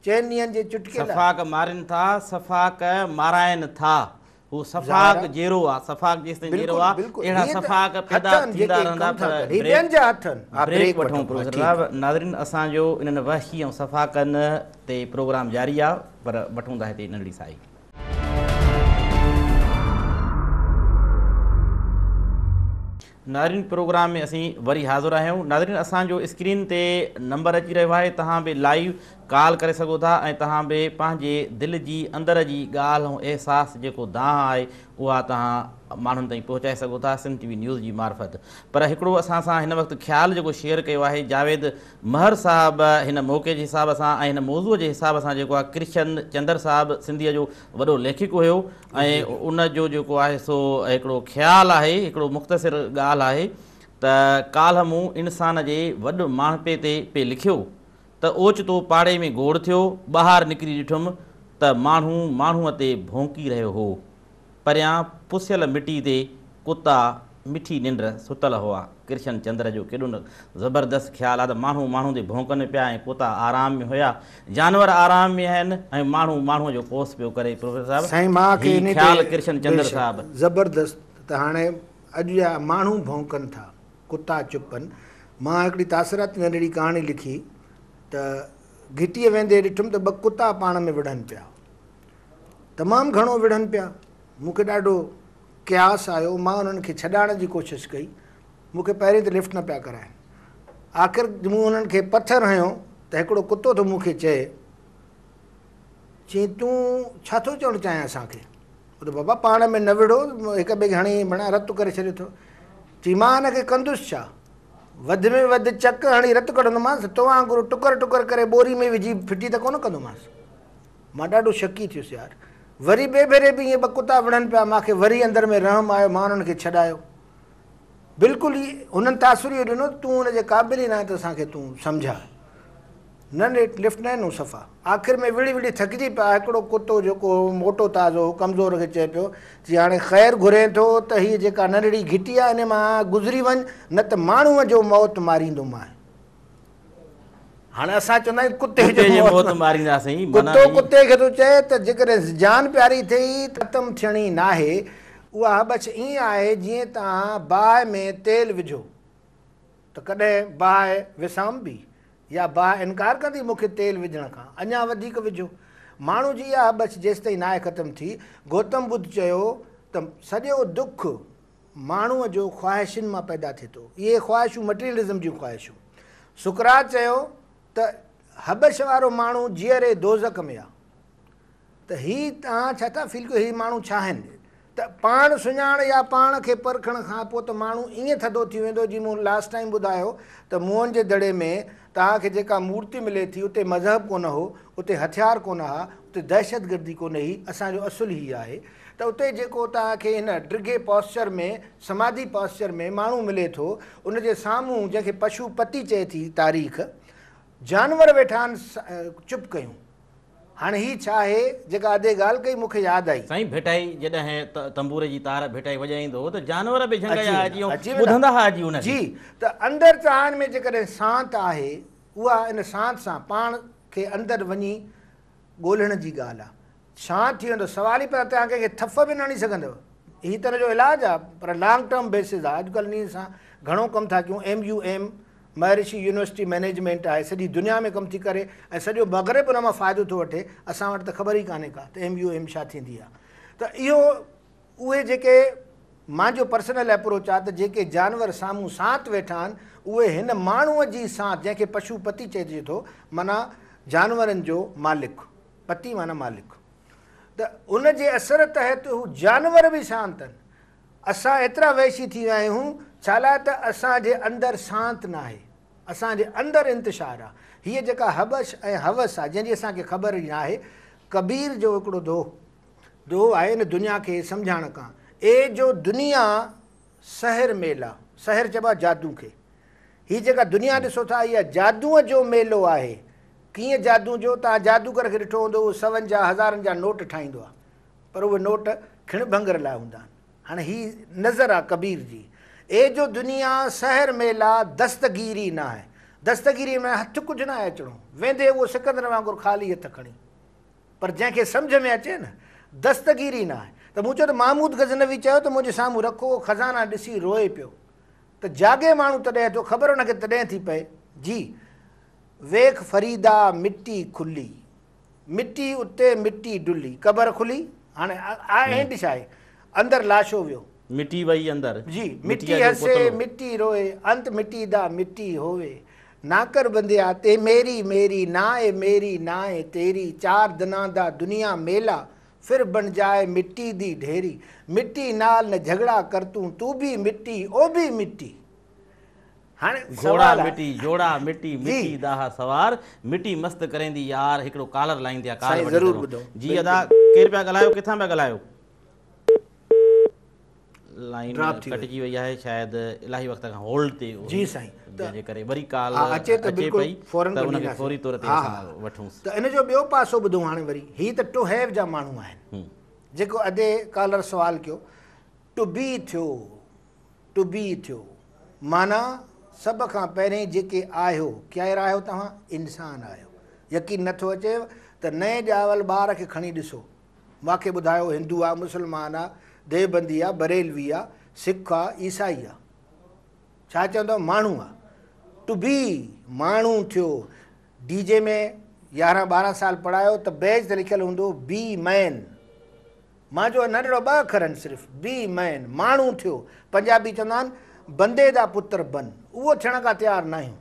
چئن ڏينهن جي چٽڪي لاء. سفاڪ مارين ٿا، سفاڪ مارائن ٿا. هو سفاڪ جيئرو آ، سفاڪ جيستائين جيئرو آ، اهڙا سفاڪ پيدا ٿيندا رهندا پر بريڪ وٺون پروفيسر صاحب. ناظرين اسان جو انهن وحشي ۽ سفاڪن تي پروگرام جاري آ پر وٺون ٿا هتي ننڍڙي ساهي. ناظرين پروگرام ۾ اسين وري حاضر آهيون. ناظرين اسان جو اسڪرين تي نمبر اچي رهيو آهي توهان به لائيو ڪال ڪري سگهو ٿا ۽ توهان به پنهنجي دل جي اندر جي ڳالهه ۽ احساس جيڪو دانهن آهي اها توهان ماڻهن تائين پهچائي سگهو ٿا سنڌ ٽي وي نيوز جي معرفت پر هڪڙو اسان سان هن وقت خيال جيڪو شيئر ڪيو آهي جاويد مهر صاحب هن موقعي جي حساب سان ۽ هن موضوع جي حساب سان جيڪو آهي ڪرشن چندر صاحب سنڌيء جو وڏو ليکڪ هيو ۽ ان جو جيڪو آهي سو هڪڙو خيال آهي، هڪڙو مختصر ڳالهه آهي ته ڪالهه مون انسان جي وڏ ماڻهپي تي پئي لکيو ته اوچتو پاڙي ۾ گوڙ ٿيو، ٻاهر نڪري ڏٺم ته ماڻهو ماڻهوء تي ڀونڪي رهيو هو. پريان پسيل مٽي تي ڪتا مٺي ننڊ ستل هئا. ڪرشن چندر جو ڪيڏو نه زبردست خيال آ ته ماڻهو ماڻهو تي ڀونڪن پيا ۽ ڪتا آرام ۾ هيا. جانور آرام ۾ آهن ۽ ماڻهو ماڻهوء جو ڪوس پيو ڪري. پروفيسر صاحب سائين مان کي هي انهي خيال تي ڪرشن چندر بيشڪ صاحب. زبردست ته هاڻي اڄ جا ماڻهو ڀونڪن ٿا ڪتا چپ آهن. مان هڪڙي تاثراتي ننڍڙي ڪهاڻي لکي ته گهٽيء ويندي ڏٺم ته ٻه ڪتا پاڻ ۾ وڙهن پيا. تمام گهڻو وڙهن پيا. مون کي ڏاڍو قياس آيو، مان انهن کي ڇڏائڻ جي ڪوشش ڪئي، مون کي پهرين ته لفٽ نه پيا ڪرائن، آخر مون انهن کي پٿر هنيو ته هڪڙو ڪتو ٿو مون کي چئي، چيائين تون ڇا ٿو چوڻ چاهين اسان کي؟ مون ته بابا پاڻ ۾ نه وڙهو، هڪ ٻئي کي هڻي بڻا رت ڪري ڇڏيو اٿو. چيائين مان هن کي ڪندس ڇا؟ وڌ ۾ وڌ چڪ هڻي رت ڪڍندومانس، تو وانگر ٽڪر ٽڪر ڪري ٻوري ۾ وجهي ڦٽي ته ڪونه ڪندومانس. مان ڏاڍو شڪي ٿيس يار. وري ٻئي ڀيري به ائين ٻه ڪتا وڙهن پيا، مان کي وري اندر ۾ رحم آيو، مان انهن کي ڇڏايو. بلڪل ئي هنن تاثر اهو ڏنو ته تون ان جي قابل ئي ناهين ته اسان کي تون سمجهاء. نه نيٺ لفٽ نه ڏنو صفا. آخر ۾ وڙهي وڙهي ٿڪجي پيا، هڪڙو ڪتو جيڪو هو موٽو تازو هو، ڪمزور کي چئي پيو، چي هاڻي خير گهرين ٿو ته هيء جيڪا ننڍڙي گهٽي آهي ان مان گذري وڃ، نه ته ماڻهوء جو موت ماريندومانء. هاڻي اسان چوندا آهيون ڪتي جو موت مارينداسين. ڪتو ڪتي کي ٿو چئي ته جيڪڏهن جان پياري اٿئي ته ختم ٿيڻي ناهي. اها هٻڇ ائين آهي جيئن توهان باهه ۾ تيل وجهو ته ڪڏهن باهه وسامبي يا باهه انڪار ڪندي مون کي تيل وجهڻ کان اڃا وڌيڪ وجهو. ماڻهو جي اها هٻڇ جيستائين ناهي ختم ٿي. گوتم ٻڌ چيو ته سڄو دک ماڻهوء جو خواهشن مان پيدا ٿئي ٿو. اهي خواهشون مٽيريلزم جون خواهشون. سقراط چيو ته هٻڇ وارو ماڻهو جيئري دوزخ ۾ آ. ته هي توهان ڇا ٿا فيل ڪيو هي ماڻهو ڇا آهن؟ ته پاڻ سڃاڻ يا پاڻ کي پرکڻ کان پوء ته ماڻهو ائين ٿڌو ٿي ويندو جيئن مون لاسٽ ٽائيم ٻڌايو ته موهن جي دڙي ۾ توهان کي جيڪا مورتي ملي ٿي اتي مذهب ڪونه هو، اتي هٿيار ڪونه ها، اتي دهشتگردي ڪونه هئي، اسان جو اصل هي آهي ته اتي جيڪو توهان کي هن ڊگهي پوسچر ۾ سماڌي پوسچر ۾ ماڻهو ملي ٿو ان جي سامهون جنهن کي پشو پتي چئي ٿي تاريخ جانور ويٺا آهن چپ ڪيون هاڻي هي ڇا آهي جيڪا ادي ڳالهه ڪئي مون کي ياد آئي. سائين ڀٽائي جڏهن تنبوري جي تار ڀٽائي وڄائيندو هو ته جانور به جهنگ جا اچي ٻڌندا ها اچي ان کي. جي ته اندر توهان ۾ جيڪڏهن سانت آهي اها ان سانت سان پاڻ کي اندر وڃي ڳولڻ جي ڳالهه آ. شانت ٿي ويندو سوال ئي پيدا توهان ڪنهن کي ٿڦ به نه هڻي سگهندؤ. هي ته ان جو علاج آ پر لانگ ٽرم بيسز آ. اڄڪلهه انهي سان گهڻو ڪم ٿا ڪيون. M U M Maharishi university management آهي سڄي دنيا ۾ ڪم ٿي ڪري ۽ سڄو مغرب ان مان فائدو ٿو وٺي. اسان وٽ ته خبر ئي ڪانهي ڪا ته ايم يو ايم ڇا ٿيندي آ. ته اهو اهي جيڪي مانجو پرسنل اپروچ آ ته جيڪي جانور سامهون سانت ويٺا آهن اهي هن ماڻهوء جي سانت جنهن کي پشو پتي چئجي ٿو معنيٰ جانورن جو مالڪ، پتي معنيٰ مالڪ، ته ان جي اثر تحت هو جانور به سانت آهن. اسان ايترا وحشي ٿي ويا آهيون ڇالاء ته اسان جي اندر سانت ناهي. اسان جي اندر انتشار آ. هيء جيڪا هٻڇ ۽ هوس آ جنهن جي اسان کي خبر ئي ناهي. ڪبير جو هڪڙو دوهو آهي ان دنيا کي سمجهائڻ کان اي جو دنيا سحر ميلا، سحر چئبو آهي جادو کي. هي جيڪا دنيا ڏسو ٿا اها جادوء جو ميلو آهي. ڪيئن جادو جو؟ توهان جادوگر کي ڏٺو هوندو اهو سون جا هزارن جا نوٽ ٺاهيندو آهي پر اهي نوٽ کڻ ڀنگر لاء هوندا آهن. هاڻي هي نظر آ ڪبير جي. اي جو دنيا سحر ميلا دستگيري ناهي. دستگيري ۾ هٿ ڪجهه ناهي اچڻو. ويندي اهو سڪندر وانگر خالي هٿ کڻي. پر جنهن کي سمجهه ۾ اچي نه، دستگيري نه آهي ته ته مون چيو ته محمود غزنوي چيو ته منهنجي سامهون رکو اهو خزانا ڏسي روئي پيو ته جاڳي ماڻهو تڏهن ٿو خبر ان کي تڏهن ٿي پئي جي ويک فريدا مٽي کلي مٽي اتي مٽي ڊلي قبر کلي هاڻي اينڊ ڇا آهي اندر لاشو ويو. مٽي وئي اندر. جي مٽي هسي مٽي روئي انت مٽي دا مٽي هووي ناڪر بنديا تي ميري ميري نا اي ميري نا اي تيري چار دنان دا دنيا ميلا ڦر بڻ جائي مٽي the ڍيري مٽي نال نه جهڳڙا ڪر تون تون ڀي مٽي او ڀي مٽي. هاڻي گهوڙا سوال آ. مٽي جوڙا مٽي جي. مٽي داها سوار مٽي مست ڪريندي يار هڪڙو ڪالر لائين تي آ ڪال سائين وٺي ضرور سگهو ٻڌو جي ادا بلڪل. ڪير پيا ڳالهايو ڪٿان پيا ڳالهايو لائين ڊراپ ٿي وئي. ڪٽجي وئي آهي شايد الاهي وقت کان هولڊ تي جي هئي سائين ته جنهن جي ڪري وري ڪال ها اچي ته اچي بلڪل پئي فورن ته ان کي ڳنڍينداسين فوري طور تي ها اسان ها وٺونس. ته ان جو ٻيو پاسو ٻڌو هاڻي وري هي ته ٽو have جا ماڻهو آهن جيڪو ادي ڪالر سوال ڪيو ٽو بي ٿيو ٽو بي ٿيو معنيٰ سڀ کان پهرين جيڪي آهيو ڪير آهيو توهان انسان آهيو يقين نٿو اچيو ته نئين ڄاول ٻار کي کڻي ڏسو مان کي ٻڌايو هندو آ مسلمان آ ديوبندي آ بريلوي آ سک آ عيسائي آ ڇا چوندؤ ماڻهو آ ٽو بي ماڻهو ٿيو ڊي جي ۾ يارهن ٻارهن سال پڙهايو ته بيج تي لکيل هوندو بي مين مان جو ننڍڙو ٻه اکر آهن صرف بي مين ماڻهو ٿيو پنجابي چوندا آهن بندي دا پتر بن اهو ٿيڻ کان تيار ناهيون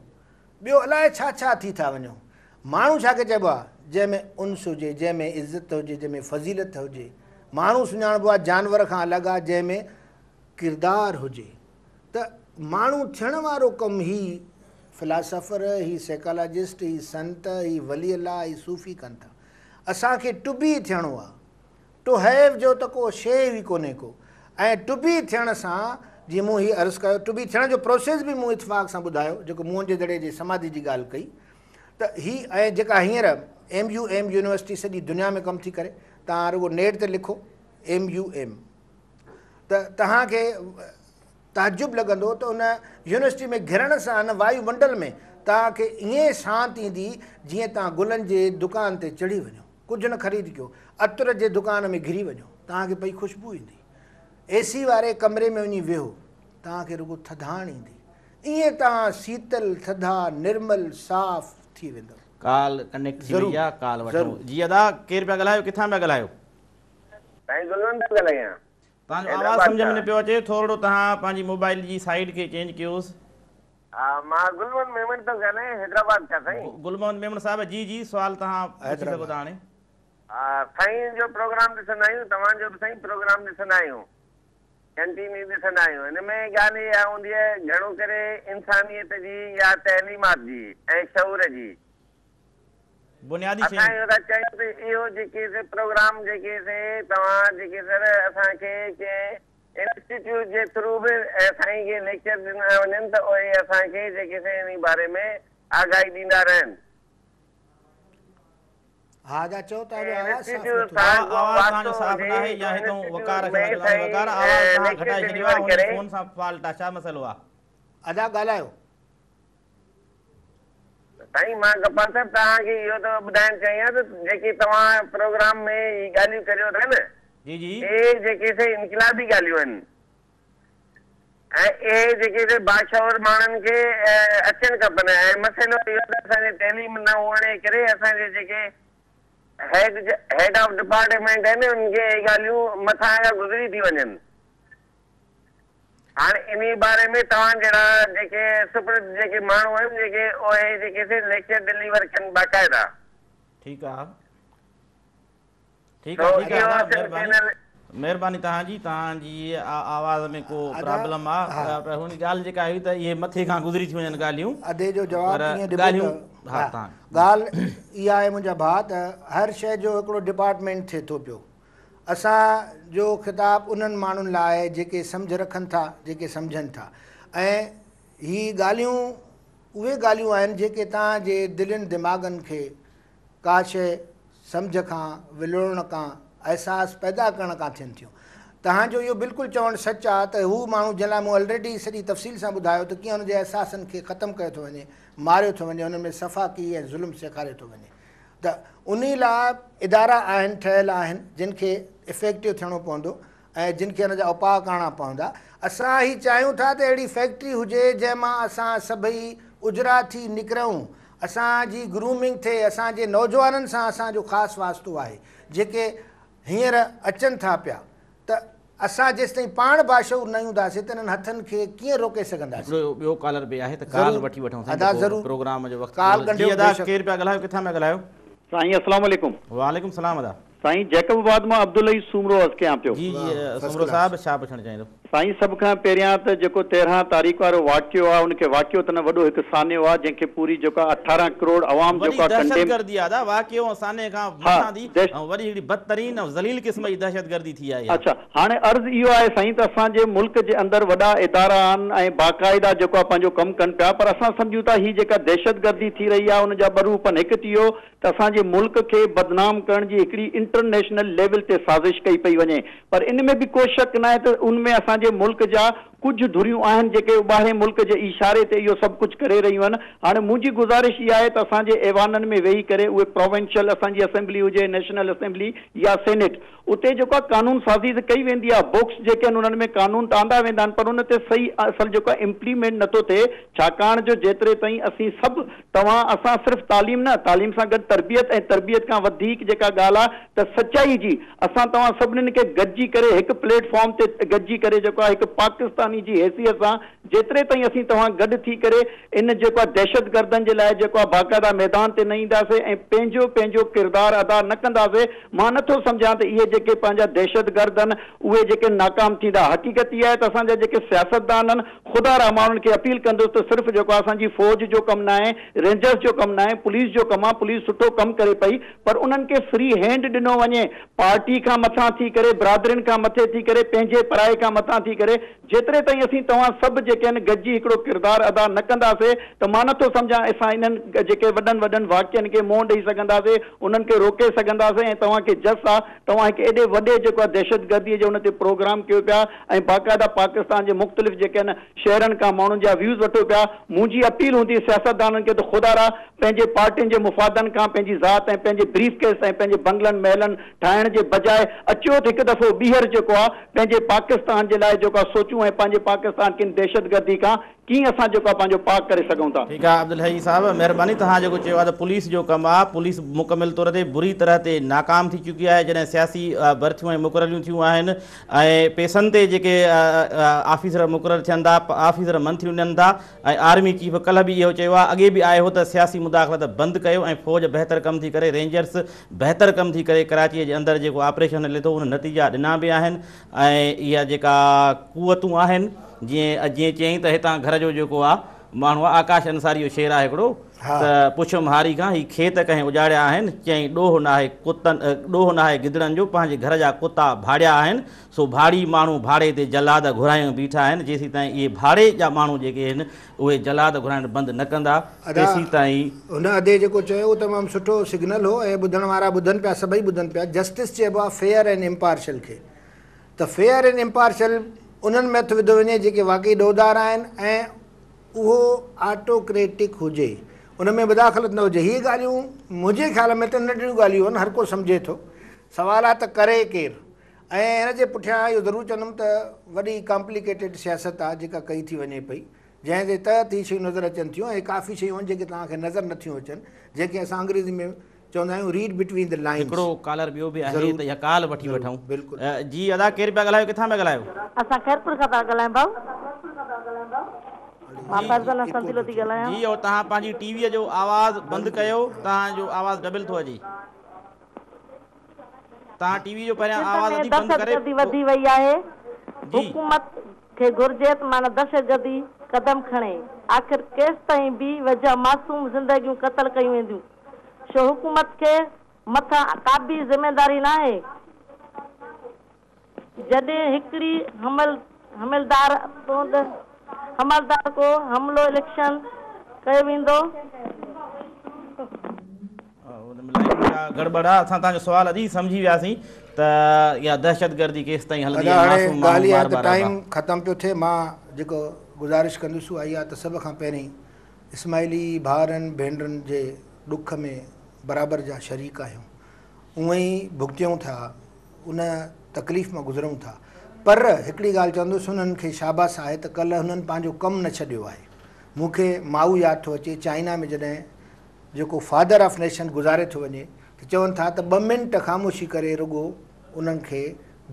ٻيو الائي ڇا ڇا ٿي ٿا وڃو ماڻهو ڇا کي چئبو آهي جنهن ۾ انس هجي جنهن ۾ عزت هجي جنهن ۾ فضيلت هجي ماڻهو سڃاڻبو آهي جانور کان الڳ آهي جنهن ۾ ڪردار هجي ته ماڻهو ٿيڻ وارو ڪم هي فلاسافر هي سيڪالاجسٽ هي سنت هي ولي الله هي صوفي ڪن ٿا اسان کي ٽو بي ٿيڻو آهي ٽو have جو ته ڪو شيء ئي ڪونهي ڪو ۽ ٽو بي ٿيڻ سان جيئن مون هي عرض ڪيو ٽو بي ٿيڻ جو پروسيس به مون اتفاق سان ٻڌايو جيڪو موهن جي دڙي جي سماڌي جي ڳالهه ڪئي ته هي ۽ جيڪا هينئر ايم يو ايم يونيورسٽي سڄي دنيا ۾ ڪم ٿي ڪري توهان رڳو نيٽ تي لکو ايم يو ايم ته توهان کي تعجب لڳندو ته ان يونيورسٽي ۾ گهرڻ سان ان وايو منڊل ۾ توهان کي ائين سانت ايندي جيئن توهان گلن جي دڪان تي چڙهي وڃو ڪجهه نه خريد ڪيو عطر جي دڪان ۾ گهري وڃو توهان کي پئي خوشبو ايندي اي سي واري ڪمري ۾ وڃي ويهو توهان کي رڳو ٿڌاڻ ايندي ائين توهان سيتل ٿڌا نرمل صاف ٿي ويندؤ. ڪال ڪنيڪٽ ٿي وئي آ ڪال وٺون. جي ادا ڪير پيا ڳالهايو ڪٿان پيا ڳالهايو. سائين گلوند ٿو ڳالهايان. توهان جو آواز سمجهه ۾ نه پيو اچي ٿورڙو توهان پنهنجي موبائل جي سائيڊ کي چينج ڪيوس. ها مان گل محمد ميمڻ ٿو ڳالهايان حيدرآباد کان سائين. گل محمد ميمڻ صاحب جي جي سوال توهان پڇي سگهو ٿا هاڻي. ها سائين جو پروگرام ڏسندا آهيون توهان جو به سائين پروگرام ڏسندا آهيون ڪنٽينيو ڏسندا آهيون هن ۾ ڳالهه اها هوندي آهي گهڻو ڪري انسانيت جي يا تعليمات جي ۽ شعور جي بنيادي اسان شيون. اهو ٿا چاهيون ته اهو جيڪي سي پروگرام جيڪي سي توهان جيڪي سر اسان کي ڪنهن انسٽيٽيوٽ جي ٿرو به سائين کي ليڪچر ڏنا وڃن ته اهي اسان کي جيڪي سي انهي باري ۾ آگاهي ڏيندا رهن. ها ادا چئو توهان جو آواز صاف انسٽيٽيوٽ نٿو سان ڪو آواز توهان جو واسطو صاف هجي ناهي يا ته هتون وقار انسٽيٽيوٽ کي ۾ ٿا ڳالهايون وقار آواز سائين توهان ليڪچر گهٽائي ڇڏيو ڊليور آهي هن ڪري. فون سان فالٽ آهي ڇا مسئلو آهي. ادا ڳالهايو. سائين مان گپال صاحب توهان کي اهو ٿو ٻڌائڻ چاهيان ته جيڪي توهان پروگرام ۾ هي ڳالهيون ڪريو ٿا نه جي جي. اهي جيڪي سي انقلابي ڳالهيون آهن ۽ اهي جيڪي سي باشعور ماڻهن کي اچڻ کپن ۽ مسئلو اهو ته اسان جي تعليم نه هئڻ جي ڪري اسان جي جيڪي هيڊ هيڊ آف ڊپارٽمينٽ آهن انهن کي اهي ڳالهيون مٿان کان گذري ٿي وڃن. هاڻي انهي باري ۾ توهان جهڙا جيڪي سپرد جيڪي ماڻهو آهن جيڪي اهي جيڪي سي ليڪچر ڊليور ڪن باقاعده. ٺيڪ آ ٺيڪ سو آ ٺيڪ آ اهو ادا اصل مهرباني چينل. مهرباني توهان جي توهان جي آواز ۾ ڪو ادا پرابلم آ ها پر هن ڳالهه جيڪا هئي ته اهي مٿي کان گذري ٿيون وڃن ڳالهيون ادي جو جواب پر ائين ڏبو ڳالهيون ته ها ها توهان ڳالهه اها آهي منهنجا ڀاء ته هر شيء جو هڪڙو ڊپارٽمينٽ ٿئي ٿو پيو اسان جو خطاب انهن ماڻهن لاء آهي جيڪي سمجهه رکن ٿا، جيڪي سمجهن ٿا ۽ هي ڳالهيون اهي ڳالهيون آهن جيڪي توهان جي دلين دماغن کي ڪا شيء سمجهه کان ولوڙڻ کان احساس پيدا ڪرڻ کان ٿين ٿيون. توهان جو اهو بلڪل چوڻ سچ آهي ته هو ماڻهو جنهن لاء مون الريڊي سڄي تفصيل سان ٻڌايو ته ڪيئن هن جي احساسن کي ختم ڪيو ٿو وڃي، ماريو ٿو وڃي، هنن ۾ سفاڪي ۽ ظلم سيکاريو ٿو وڃي. ته انهي لاء ادارا آهن ٺهيل آهن جن کي افيڪٽو ٿيڻو پوندو ۽ جن کي ان جا اپاء ڪرڻا پوندا. اسان هي چاهيون ٿا ته اهڙي فيڪٽري هجي جنهن مان اسان سڀئي اجرا ٿي نڪرون، اسان جي گرومنگ ٿئي، اسان جي نوجوانن سان اسان جو خاص واسطو آهي جيڪي هينئر اچن ٿا پيا ته اسان جيستائين پاڻ باشعور نه هونداسين ته انهن هٿن کي ڪيئن روڪي سگهنداسين. هڪڙو ٻيو ڪالر به آهي ته ڪال وٺي وٺون سائين ادا ته پوء ضرور پروگرام جو وقت ڪال پورو ڳنڍيو جي ادا بيشڪ. ڪير پيا ڳالهايو ڪٿان پيا ڳالهايو. سائين اسلام عليڪم. وعليڪم سلام ادا. سائين جيڪب آباد مان عبدالحئي سومرو عرض ڪيان پيو. جي جي واھ فرسٽ سومرو ڪلاس. صاحب ڇا پڇڻ چاهيندو. سائين سڀ کان پهريان ته جيڪو 13 تاريخ وارو واقعو آ ان کي واقعو ته نه وڏو هڪ سانحو آ جنهن کي پوري جيڪو آ 18 ڪروڙ عوام وڏي جيڪو آ ڪنڊيم دهشتگردي آ ادا واقعو ۽ سانحي کان ها مٿان ٿي دهشت ۽ وڏي هڪڙي بدترين ۽ ذليل قسم جي دهشتگردي ٿي آهي اها. اڇا هاڻي عرض اهو آهي سائين ته اسان جي ملڪ جي اندر وڏا ادارا آهن ۽ باقاعده جيڪو آ پنهنجو ڪم ڪن پيا پر اسان سمجهون ٿا هي جيڪا دهشتگردي ٿي رهي آ ان جا ٻه روپ آهن هڪ ته اهو ته اسان جي ملڪ کي بدنام ڪرڻ جي هڪڙي انٽرنيشنل ليول تي سازش ڪئي پئي وڃي پر ان ۾ به ڪو شڪ ناهي ته ان ۾ اسان جي ملڪ جا ڪجهه ڌريون آهن جيڪي ٻاهرين ملڪ جي اشاري تي اهو سڀ ڪجهه ڪري رهيون آهن. هاڻي منهنجي گذارش اها آهي ته اسان جي ايوانن ۾ ويهي ڪري اهي پراونشل اسان جي اسيمبلي هجي نيشنل اسيمبلي يا سينيٽ اتي جيڪو آهي قانون سازي ته ڪئي ويندي آهي بڪس جيڪي آهن انهن ۾ قانون ته آندا ويندا آهن پر ان تي صحيح اصل جيڪو آهي امپليمينٽ نٿو ٿئي ڇاڪاڻ جو جيتري تائين اسين سڀ توهان اسان صرف تعليم نه تعليم سان گڏ تربيت ۽ تربيت کان وڌيڪ جيڪا ڳالهه آهي ته سچائي جي اسان توهان سڀنين کي گڏجي ڪري هڪ پليٽ فارم تي گڏجي ڪري جيڪو آهي هڪ پاڪستاني جي حيثيت سان جيتري تائين اسين توهان گڏ ٿي ڪري ان جيڪو آهي دهشتگردن جي لاء جيڪو آهي باقاعده ميدان تي نه اينداسي ۽ پنهنجو پنهنجو ڪردار ادا نه ڪنداسي مان نه ٿو سمجهان ته اهي جيڪي پنهنجا دهشتگرد آهن اهي جيڪي ناڪام ٿيندا حقيقت اها آهي ته اسان جا جيڪي سياستدان آهن خدا را مان انهن کي اپيل ڪندس ته صرف جيڪو آهي اسان جي فوج جو ڪم ناهي، رينجرز جو ڪم ناهي، پوليس جو ڪم آهي، پوليس سٺو ڪم ڪري پئي پر انهن کي فري هينڊ ڏنو وڃي، پارٽي کان مٿان ٿي ڪري، برادرين کان مٿي ٿي ڪري، پنهنجي پرائي کان مٿان ٿي ڪري، جيتري تائين اسين توهان سڀ جيڪي آهن گڏجي هڪڙو ڪردار ادا نه ڪنداسي ته مان نٿو سمجهان اسان انهن جيڪي وڏن وڏن واقعن کي منهن ڏئي سگهنداسي، انهن کي روڪي سگهنداسي ۽ توهان کي جس آ توهان هڪ ايڏي وڏي جيڪو آهي دهشتگردي جي ان تي پروگرام ڪيو پيا ۽ باقاعده پاڪستان جي مختلف جيڪي آهن شهرن کان ماڻهن جا ويوز وٺو پيا منهنجي اپيل هوندي سياستدانن کي ته خدارا پنهنجي پارٽين جي مفادن کان پنهنجي ذات ۽ پنهنجي بريف ڪيس ۽ پنهنجي بنگلن محلن ٺاهڻ جي بجاء اچو ته هڪ دفعو ٻيهر جيڪو آهي پنهنجي پاڪستان جي لاء جيڪو آهي سوچون ۽ پنهنجي پاڪستان کي ان دهشتگردي کان ڪيئن اسان جيڪو آهي پنهنجو پاڪ ڪري سگهون ٿا. ٺيڪ آهي عبدالحئي صاحب مهرباني توهان جيڪو چيو آهي ته پوليس جو ڪم آهي پوليس مڪمل طور تي بري طرح تي ناڪام ٿي چڪي آهي جڏهن سياسي برٿيون ۽ مقرريون ٿيون آهن ۽ پيسن تي جيڪي آفيسر مقرر ٿين ٿا آفيسر منٿليون ڏين ٿا ۽ آرمي چيف ڪلهه به اهو چيو آهي اڳي به آيو هو ته سياسي مداخلت بند ڪيو ۽ فوج بهتر ڪم ٿي ڪري رينجرس بهتر ڪم ٿي ڪري ڪراچي جي اندر جيڪو آپريشن هلي ٿو ان نتيجا ڏنا به آهن ۽ اها جيڪا قوتون آهن جيئن جيئن چيائين ته هتان گهر جو جيڪو آ ماڻهو آ آڪاش انصاري جو شعر آ هڪڙو ته پڇيم هاري کان هي کيت ڪنهن اجاڙيا آهن چيائين ڏوهه ناهي ڪتن ڏوهه ناهي گدڙن جو پنهنجي گهر جا ڪتا ڀاڙيا آهن سو ڀاڙي ماڻهو ڀاڙي تي جلاد گهرايون بيٺا آهن جيسيتائين اهي ڀاڙي جا ماڻهو جيڪي آهن اهي جلاد گهرائڻ بند نه ڪندا ادا تيسيتائين. هن ادي جيڪو چيو اهو تمام سٺو سگنل هو ۽ ٻڌڻ وارا ٻڌن پيا سڀئي ٻڌن پيا جسٽس چئبو آهي فيئر اينڊ امپارشل کي ته فيئر اينڊ امپارشل انهن ۾ هٿ وڌو وڃي جيڪي واقعي ڏوهدار آهن ۽ اهو آٽوڪريٽڪ هجي ان ۾ مداخلت نه هجي هي ڳالهيون منهنجي خيال ۾ ته ننڍڙيون ڳالهيون آهن هر ڪو سمجهي ٿو سوال آهي ته ڪري ڪير ۽ هن جي پٺيان اهو ضرور چوندم ته وڏي ڪامپليڪيٽيڊ سياست آهي جيڪا ڪئي ٿي وڃي پئي جنهن جي تحت هي شيون نظر اچن ٿيون ۽ ڪافي شيون آهن جيڪي توهان کي نظر نٿيون اچن جنهن کي اسان انگريزي ۾ چوندا آهيون ريڊ بٽوين the lines. هڪڙو ڪالر ٻيو به آهي ضرور ته اها ڪال وٺي ضرور وٺون. بلڪل. جي ادا ڪير پيا ڳالهايو ڪٿان پيا ڳالهايو. اسان خيرپور کان ٿا ڳالهايون ڀائو. مان جي فرزانه ايڪو سنديلو ٿو ٿي ٿئي. ڳالهايان. جي او توهان پنهنجي ٽي وي جو آواز بند ڪيو توهان جو آواز ڊبل ٿو اچي. توهان ٽي وي جو پهريان سنڌ آواز ۾ ادي بند ڪري دهشتگردي وڌي وئي آهي جي. حڪومت کي گهرجي ته معنيٰ دهشتگردي قدم کڻي آخر ڪيستائين بي وجهه معصوم زندگيون قتل ڪيون وينديون ڇو حڪومت کي مٿان ڪابه ذميداري ناهي؟ جڏهن هڪڙي حملدار حملدار ڪو حملو اليڪشن ڪيو ويندو. گڙٻڙ آ اسان توهان جو سوال ادي سمجهي وياسين ته اها دهشتگردي ڪيستائين هلندي ادا ۽ هاڻي معصوم ماڻهو ڳالهه اها بار آهي ته بار ٽائيم آبا. ختم پيو ٿئي مان جيڪو گذارش ڪندس اها اها آهي ته سڀ کان پهرين اسماعيلي ڀائرن ڀينرن جي ڏک ۾ برابر جا شريڪ آهيون، اونئن ئي ڀڳتيون ٿا، ان تڪليف مان گذرون ٿا. پر هڪڙي ڳالهه چوندس، هنن کي شاباس آهي ته ڪلهه هنن پنهنجو ڪم نه ڇڏيو آهي. مون کي مائو ياد ٿو اچي، چائنا ۾ جڏهن جيڪو فادر آف نيشن گذاري ٿو وڃي ته چون ٿا ته ٻه منٽ خاموشي ڪري رڳو انهن کي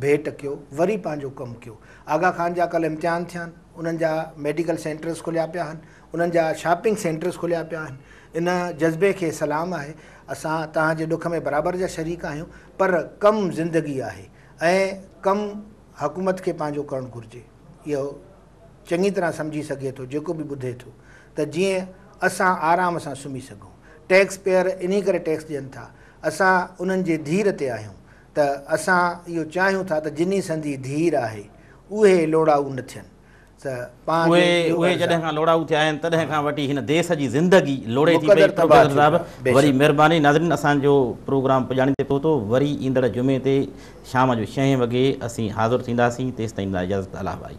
ڀيٽ ڪيو، وري پنهنجو ڪم ڪيو. آغا خان جا ڪلهه امتحان ٿيا آهن، انهن جا ميڊيڪل سينٽرز کليا پيا آهن، انهن جا شاپنگ سينٽرز کليا پيا آهن. ان جذبي کي سلام آهي. اسان توهان جي ڏک ۾ برابر جا شريڪ آهيون، پر ڪم زندگي آهي ۽ ڪم حڪومت کي پنهنجو ڪرڻ گهرجي. اهو چڱي طرح سمجهي سگهي ٿو جيڪو به ٻڌي ٿو ته جيئن اسان آرام سان سمهي سگهون. ٽيڪس پيئر انهي ڪري ٽيڪس ڏين ٿا. اسان انهن جي ڌير تي آهيون ته اسان اهو چاهيون ٿا ته جني سندي ڌير آهي اهي لوڙائو نه ٿين ته پان جو اهي اهو اهي عرض جڏهن آهي. کان لوڙائو ٿيا آهن تڏهن کان وٺي هن ديس جي زندگي لوڙهي ٿي پئي. مقدر تباهه پروفيسر ٿي صاحب پيو آهي. وري بيشڪ. مهرباني. ناظرين اسان جو پروگرام پڄاڻي تي پهتو وري ايندڙ جمعي تي شام جو ڇهين وڳي اسين حاضر ٿينداسين تيستائين لاء اجازت الله ڀائي.